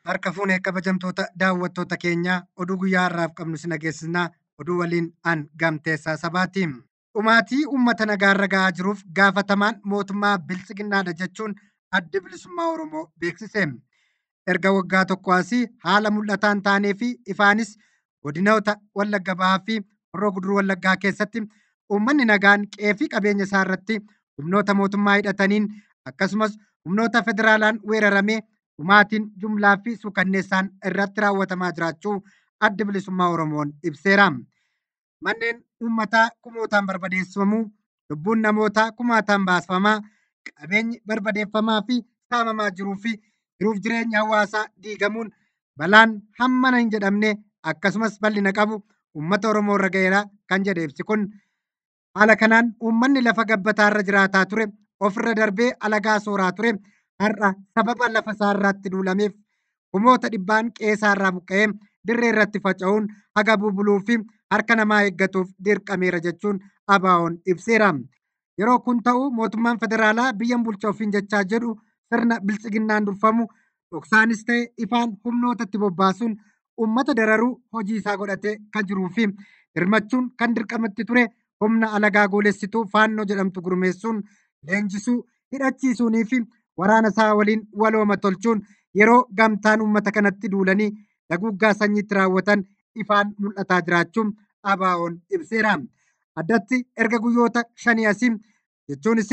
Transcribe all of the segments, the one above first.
Harka fuunee kabajamtoota daawwattoota keenyaa oduu guyyaa har'aaf qabnu si dhageessisnaa. Oduu waliin an Gamteessaa Sabaati. Dhumaatii uummata nagaarra gahaa jiruuf gaafatamaan mootummaa biltsiginnaadha jechuun Addi Bilisummaa Oromoo beeksise. Erga waggaa tokko asii haala mul'ataan taanee fi ifaanis godinoota Wallagga Bahaa fi Horroo Guduruu Wallaggaa keessatti uummanni nagaan qe'ee fi qabeenya isaa irratti humnoota mootummaa hidhataniin akkasumas humnoota federaalaan weeraramee dhumaatiin jumlaa fi suukanneessaan irratti raawwatamaa jiraachuu Addi Bilisummaa Oromoon ibseera. Manneen uummataa kumootaan barbadeeffamuu, lubbuun namootaa kumaataan baafamaa, qabeenyi barbadeeffamaa fi saamamaa jiruu fi jiruuf jireenya hawaasaa diigamuun balaan hammana hin jedhamne akkasumas bal'ina qabu uummata Oromoo irra ga'eera kan jedhe ibsi kun, haala kanaan uummanni lafa gabbataa irra jiraataa ture ofirra darbee alagaa sooraa ture har'a sababa lafa isaa irratti duulameef kumoota dhibbaan qe'ee isaa irraa buqqa'ee dirree irratti faca'uun haga bubuluu fi harka namaa eeggatuuf dirqameera jechuun ABO'n ibseera. Yeroo kun ta'u mootummaan federaalaa biyyan bulcha ofiin jechaa jedhu sirna biltsiginnaan durfamu dhoksaanis ta'e ifaan humnootatti bobbaasuun uummata dararuu hojii isaa godhatee kan jiruu fi hirmachuun kan dirqamatti ture humna alagaa goolessituu faannoo jedhamtu gurmeessuun leenjisuu, hidhachiisuunii fi waraana isaa waliin walooma tolchuun yeroo gamtaan uummata kanatti duulanii daguuggaa sanyiitti raawwatan ifaan mul'ataa jiraachuun ABO'n ibseera. Addatti erga guyyoota 5 asii jechuunis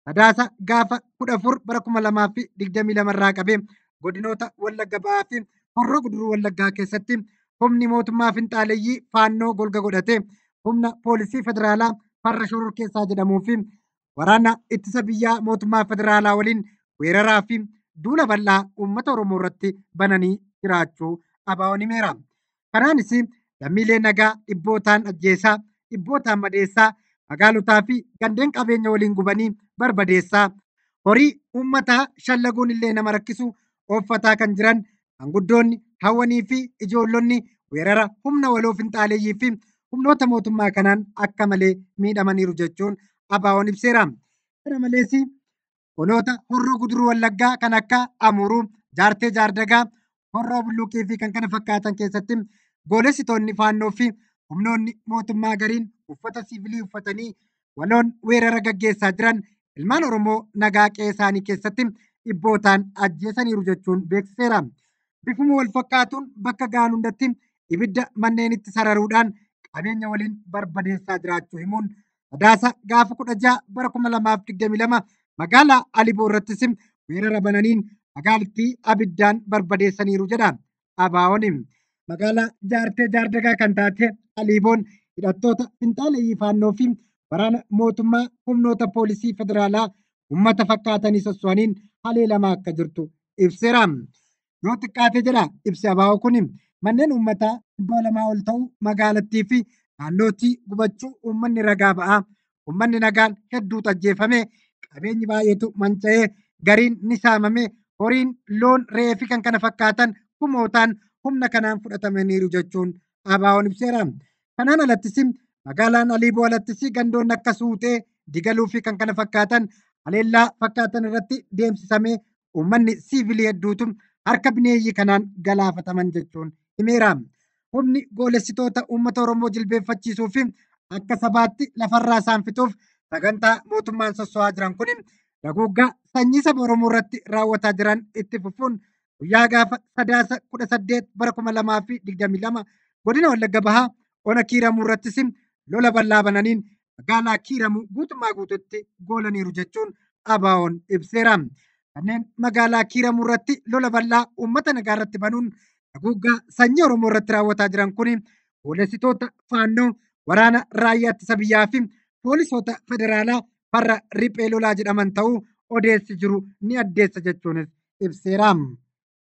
Sadaasa gaafa 14 bara 2022 irraa qabee godinoota Wallagga Bahaa fi Horroo Guduruu Wallaggaa keessatti humni mootummaa finxaaleyyii faannoo golga godhatee humna poolisii federaalaa farra shororkeessaa jedhamuu fi waraana ittisa biyyaa mootummaa federaalaa waliin weeraraa fi duula bal'aa uummata Oromoo irratti bananii jiraachuu ABO'n himeera. Kanaanis lammiilee nagaa dhibbootaan ajjeesaa, dhibbootaan madeessaa, magaalotaa fi gandeen qabeenya waliin gubanii barbadeessaa, horii uummataa shallaguun illee nama rakkisu ooffataa kan jiran manguddoonni, hawwanii fi ijoollonni weerara humna waloo finxaaleyyii fi humnoota mootummaa kanaan akka malee miidhamaniiru jechuun ABO'n ibseera. Kana malees onoota Horroo Guduruu Wallaggaa kan akka Amuruu, Jaartee Jaardagaa, Horroo Bulluqii fi kan kana fakkaatan keessatti goolessitoonni faannoo fi humnoonni mootummaa gariin uffata siivilii uffatanii waloon weerara gaggeessaa jiran ilmaan Oromoo nagaa qe'ee isaanii keessatti dhibbootaan ajjeesaniiru jechuun beeksiseera. Bifuma wal fakkaatuun bakka ga'an hundatti ibidda manneenitti sararuudhaan qabeenya waliin barbadeessaa jiraachuu himuun Sadaasa gaafa 16 bara 2022 magaalaa Aliboo irrattis weerara bananiin magaalittii abiddaan barbadeessaniiru jedha ABO'n. Magaalaa Jaartee Jaardagaa kan taate Aliiboon hidhattoota finxaaleyyii faannoo fi waraana mootummaa humnoota poolisii federaalaa uummata fakkaatanii sosso'aniin haleelamaa akka jirtu ibseera. Yoo xiqqaate jedha ibsi ABO kun manneen uummataa 200 ol ta'u magaalattii fi naannootti gubachuu uummanni ragaa ba'a. Uummanni nagaan hedduutu ajjeefame, qabeenyi baay'eetu manca'ee, gariin ni saamame, horiin loon, re'ee fi kan kana fakkaatan kumootaan humna kanaan fudhatamaniiru jechuun ABO'n ibseera. Kanaan alattis magaalaan Aliiboo alattis gandoonni akka Suuxee, Digaluu fi kan kana fakkaatan haleellaa fakkaatan irratti deemsisamee uummanni siivilii hedduutu harka bineeyyii kanaan galaafataman jechuun himeera. Humni goolessitoota uummata Oromoo jilbeeffachiisuu fi akka sabaatti lafarraa isaan fixuuf sagantaa mootummaan sosso'aa jiran kun daguuggaa sanyii saba Oromoo irratti raawwataa jiran itti fufuun guyyaa gaafa Sadaasa 18 bara 2022 godina Wallagga Bahaa ona Kiiramuu irrattis lola bal'aa bananiin magaalaa Kiiramuu guutummaa guututti goolaniiru jechuun ABO'n ibseera. Kanneen magaalaa Kiiramuu irratti lola bal'aa uummata nagaa irratti banuun daguuggaa sanyii Oromoo irratti raawwataa jiran kun goolessitoota faannoo, waraana raayyaa ittisa biyyaa fi poolisoota federaalaa farra riphee lolaa jedhaman ta'uu odeessi jiru ni addeessa jechuunis ibseera.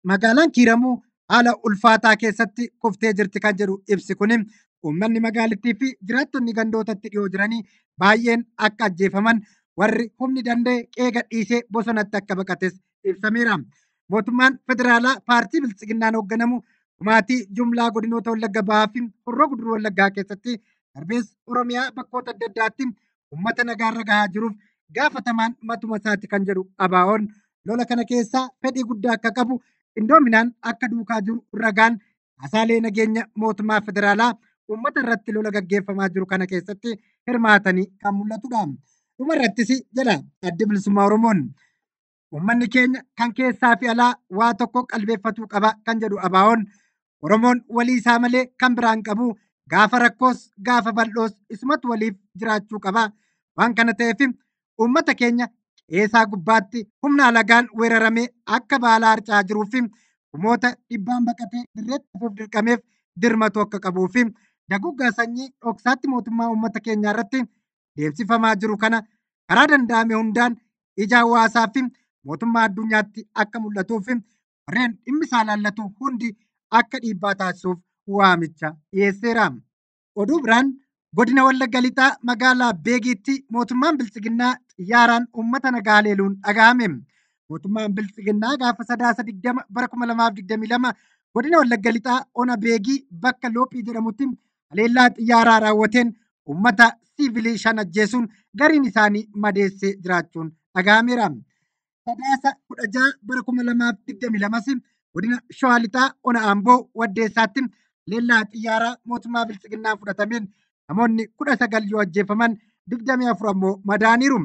Magaalaan Kiiramuu haala ulfaataa keessatti kuftee jirti kan jedhu ibsi kun uummanni magaalittii fi jiraattonni gandootatti dhiyoo jiranii baay'een akka ajjeefaman warri humni danda'e qe'ee gadhiisee bosonatti akka baqates ibsameera. Mootummaan federaalaa paartii biltsiginnaan hoogganamu dhumaatii jumlaa godinoota Wallagga Bahaa fi Horroo Guduruu Wallaggaa keessatti darbees Oromiyaa bakkoota adda addaatti uummata nagaarra gahaa jiruuf gaafatamaan matuma isaati kan jedhu ABO'n lola kana keessaa fedhii guddaa akka qabu qindoominaan akka duukaa jiru ragaan haasaalee nageenya mootummaa federaalaa uummata irratti lola gaggeeffamaa jiru kana keessatti hirmaatanii kan mul'atudha. Dhuma irrattis jedha Addi Bilisummaa Oromoon. Uummanni keenya kan keessaa fi alaa waa tokko qalbeeffatuu qaba kan jedhu ABO'n Oromoon walii isaa malee kan biraan qabu gaafa rakkoos gaafa bal'oos isumatu waliif jiraachuu qaba. Waan kana ta'eef uummata keenya qeesaa gubbaatti humna alagaan weeraramee akka baala harca'aa jiruu fi kumoota dhibbaan baqatee dirreetti hafuuf dirqameef dirmatu akka qabuu fi daguggaa sanyii dhoksaatti mootummaa uummata keenyaa irratti deemsifamaa jiru kana karaa danda'ame hundaan ija hawaasaa fi mootummaa addunyaatti akka mul'atuu fi warreen dhimmi isaa laallatu hundi akka dhiibbaa taasisuuf waamicha dhiyeesseera. Oduu biraan godina Wallagga Lixaa magaalaa Beegiitti mootummaan Biltsiginnaa xiyyaaraan uummata nagaa haleeluun dhaga'ame. Mootummaan Biltsiginnaa gaafa 9/20 bara 2022 godina Wallagga Lixaa ona Beegii bakka Loophii jedhamutti haleellaa xiyyaaraa raawwateen uummata siivilii 5 ajjeesuun gariin isaanii madeessee jiraachuun dhaga'ameera. 9/16 bara 2022 godina Shawaa Lixaa ona Amboo Waddeessaatti haleellaa xiyyaaraa mootummaa Biltsiginnaan fudhatameen namoonni 19 yoo ajjeefaman 24 ammoo madaaniiru.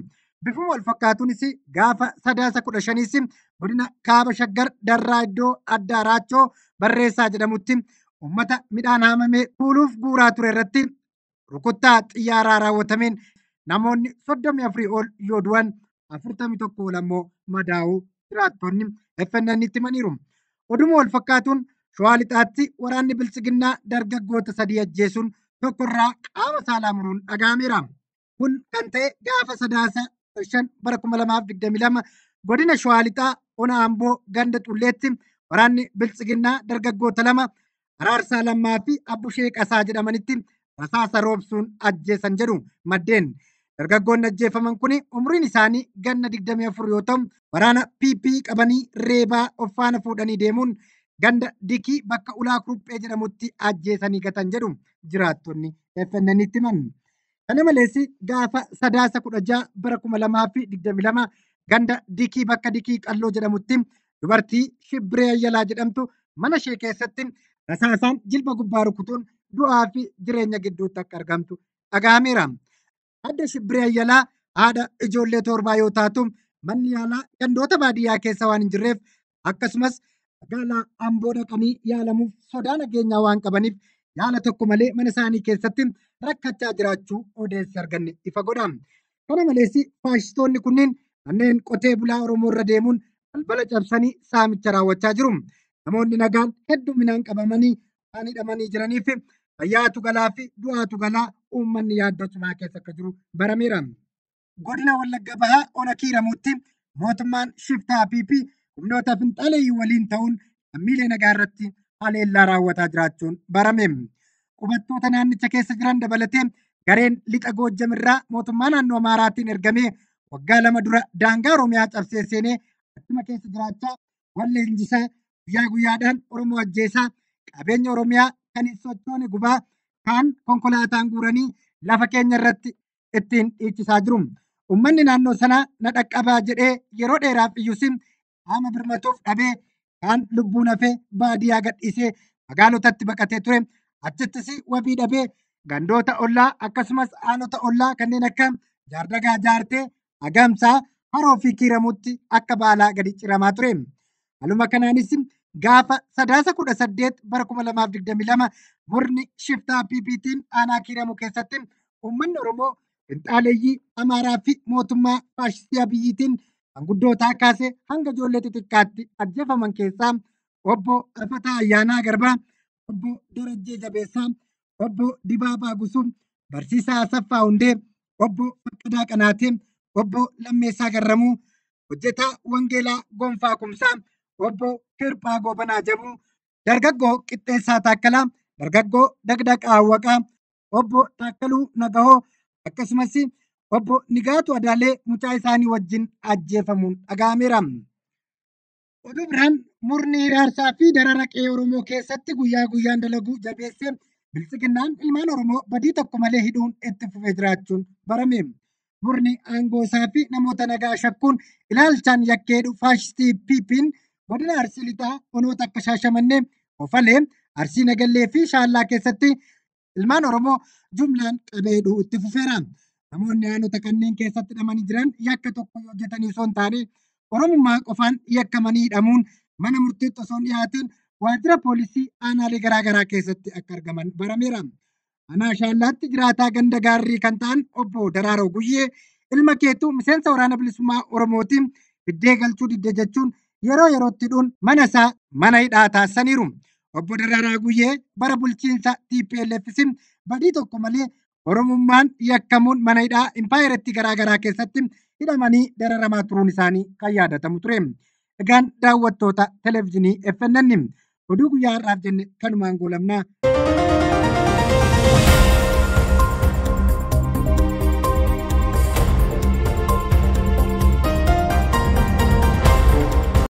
Bifuma wal fakkaatuunis gaafa 9/15 godina Kaaba Shaggar Darraa iddoo addaa Raachoo Barreessaa jedhamutti uummata midhaan haamamee kuuluuf guuraa ture irratti rukuttaa xiyyaaraa raawwatameen namoonni 34 ol yoo du'an 41 ol ammoo madaa'uu jiraattonni FNN itti himaniiru. Oduma wal fakkaatuun Shawaa Lixaatti waraanni Biltsiginnaa dargaggoota 3 ajjeesuun tokkorraa qaama saalaa muruun dhaga'ameera. Kun kan ta'e gaafa 9/5 bara 2022 godina Shawaa Lixaa ona Amboo ganda Xulleetti waraanni Biltsiginnaa dargaggoota 2 Araarsaa Lammaa fi Abbushee Qasaa jedhamanitti rasaasa roobsuun ajjeesan jedhu maddeen. Dargaggoonni ajjeefaman kun umriin isaanii ganna 24 yoo ta'u waraana PP qabanii reebaa of faana fuudhanii deemuun ganda Dikii bakka Ulaa Kuruphee jedhamutti ajjeesanii gatan jedhu jiraattonni FNN itti himan. Kana malees gaafa 9/16 bara 2022 ganda Dikii bakka Dikii Qalloo jedhamutti dubartii Shibbiree Ayyalaa jedhamtu mana ishee keessatti rasaasaan jilba gubbaa rukutuun du'aa fi jireenya gidduutti akka argamtu dhaga'ameera. Adda Shibbiree Ayyalaa haadha ijoollee 7 yoo taatu manni yaalaa gandoota baadiyyaa keessa waan hin jirreef akkasumas magaalaa Amboo dhaqanii yaalamuuf sodaa nageenyaa waan qabaniif yaala tokko malee mana isaanii keessatti rakkachaa jiraachuu odeessi arganne ifa godha. Kana malees faashistoonni kunneen manneen qotee bulaa Oromoo irra deemuun balbala cabsanii saamicha raawwachaa jiru. Namoonni nagaan hedduminaan qabamanii waan hidhamanii jiraniif fayyaatu galaa fi du'aatu galaa uummanni yaaddoo cimaa keessa akka jiru barameera. Godina Wallagga Bahaa ona Kiiramuutti mootummaan shiftaa PP humnoota finxaaleeyyii waliin ta'uun lammiilee nagaa irratti haleellaa raawwataa jiraachuun barame. Qubattoota naannicha keessa jiran dabalatee gareen lixa Goojjam irraa mootummaa naannoo Amaaraatiin ergamee waggaa 2 dura daangaa Oromiyaa cabsee seenee achuma keessa jiraachaa wal leenjisaa guyyaa guyyaadhaan Oromoo ajjeesaa qabeenya Oromiyaa kan hin sochoone gubaa kaan konkolaataan guuranii lafa keenya irratti ittiin dhiichisaa jiru. Uummanni naannoo sanaa na dhaqqabaa jedhee yeroo dheeraaf iyyuus qaama birmatuuf dhabee kaan lubbuun hafee baadiyyaa gadhiisee magaalotatti baqatee ture. Achittis wabii dhabee gandoota ollaa akkasumas aanota ollaa kanneen akka Jaardagaa Jaartee, Agamsaa, Haroo fi Kiiramuutti akka baalaa gadi ciramaa ture. Haaluma kanaanis gaafa 9/18 bara 2022 murni shiftaa PPtiin aanaa Kiiramuu keessatti uummanni Oromoo finxaaleeyyii Amaaraa fi mootummaa faashistii Abiyyiitiin manguddootaa kaasee hanga ijoollee xixiqqaatti ajjeefaman keessaa obbo Rafataa Ayyaanaa Garbaa, obbo Darajjee Jabeessaa, obbo Dibaabaa Gusuu, Barsiisaa Asaffaa Hundee, obbo Faqqadaa Qanaatee, obbo Lammeessaa Garramuu, hojjetaa Wangeelaa Gonfaa Kumsaa, obbo Kirphaa Goobanaa Jabuu, dargaggoo Qixxeessaa Taakkalaa, dargaggoo Dagdaqaa Awwaqaa, obbo Taakkaluu Nagahoo akkasumas obbo Nigaatu Adaalee mucaa isaanii wajjin ajjeefamuun dhaga'ameera. Oduu biraan murni hiraarsaa fi darara qe'ee Oromoo keessatti guyyaa guyyaan dalaguu jabeessee Biltsiginnaan ilmaan Oromoo badii tokko malee hidhuun itti fufee jiraachuun barame. Murni aangoo isaa fi namoota nagaa shakkuun ilaalchaan yakkee faashistii PP'n Godina Arsii Lixaa onoota akka Shaashamannee, Ofalee, Arsii Nagallee fi Shaallaa keessatti ilmaan Oromoo jumlaan qabee hidhuu itti fufeera. Namoonni aanota kanneen keessatti hidhamanii jiran yakka tokko hojjetanii osoo hin taane Oromummaa qofaan yakkamanii hidhamuun mana murtiitti osoo hin dhiyaatin waajjira poolisii aanaalee garaagaraa keessatti akka argaman barameera. Aanaa Shaallaatti jiraataa ganda gaarrii kan ta'an obbo Daraaroo Guyyee ilma keetu miseensa waraana bilisummaa Oromootiin fiddee galchuu didde jechuun yeroo yerootti hidhuun mana isaa mana hidhaa taasisaniiru. Obbo Daraaraa Guyyee bara bulchiinsa TPLFs badii tokko malee Oromummaan yakkamuun mana hidhaa impaayeratti garaagaraa keessatti hidhamanii dararamaa turuun isaanii kan yaadatamu ture. Egaan daawwattoota televezyiinii FNN oduu guyyaa har'aaf jenne kanumaan goolabnaa.